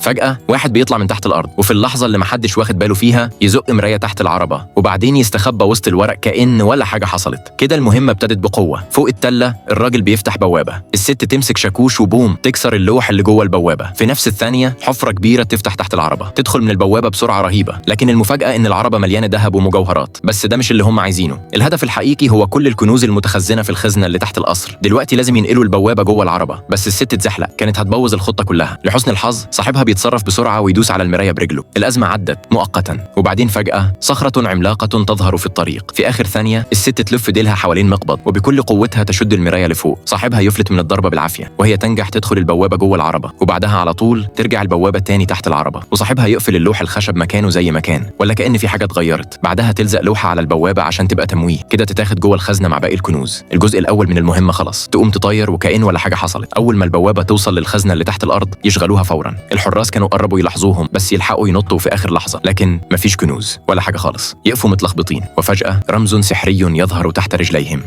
فجأة واحد بيطلع من تحت الأرض، وفي اللحظة اللي محدش واخد باله فيها يزق مراية تحت العربة، وبعدين يستخبى وسط الورق كأن ولا حاجة حصلت. كده المهمة ابتدت بقوة. فوق التلة الراجل بيفتح بوابة، الست تمسك شاكوش وبوم تكسر اللوح اللي جوه البوابة. في نفس الثانية حفرة كبيرة تفتح تحت العربة، تدخل من البوابة بسرعة رهيبة. لكن المفاجأة إن العربة مليانة ذهب ومجوهرات، بس ده مش اللي هم عايزينه. الهدف الحقيقي هو كل الكنوز المتخزنة في الخزنة اللي تحت القصر. دلوقتي لازم ينقلوا البوابة جوه العربة، بس الست اتزحلق، كانت هتبوظ الخطة كلها. لحسن الحظ صاحبها بيتصرف بسرعة ويدوس على المراية برجله. الأزمة عدت مؤقتا، وبعدين فجأة صخرة عملاقة تظهر في الطريق. في آخر ثانية الست تلف ديلها حوالين مقبض، وبكل قوتها تشد المراية لفوق. صاحبها يفلت من الضربة بالعافية، وهي تنجح تدخل البوابة جوه العربة، وبعدها على طول ترجع البوابة تاني تحت العربة، وصاحبها يقفل اللوح الخشب مكانه زي ما كان، ولا كأن في حاجة اتغيرت. بعدها تلزق لوحة على البوابة عشان تبقى تمويه، كده تتاخد جوه الخزنة مع باقي الكنوز. الجزء الأول من المهمة خلص، تقوم تطير وكأن ولا حاجة حصلت. أول ما البوابة توصل للخزنة اللي تحت الأرض يشغلوها فورا. الحراس كانوا قربوا يلاحظوهم، بس يلحقوا ينطوا في آخر لحظة، لكن مفيش كنوز ولا حاجة خالص. يقفوا متلخبطين، وفجأة رمز سحري يظهر تحت رجليهم.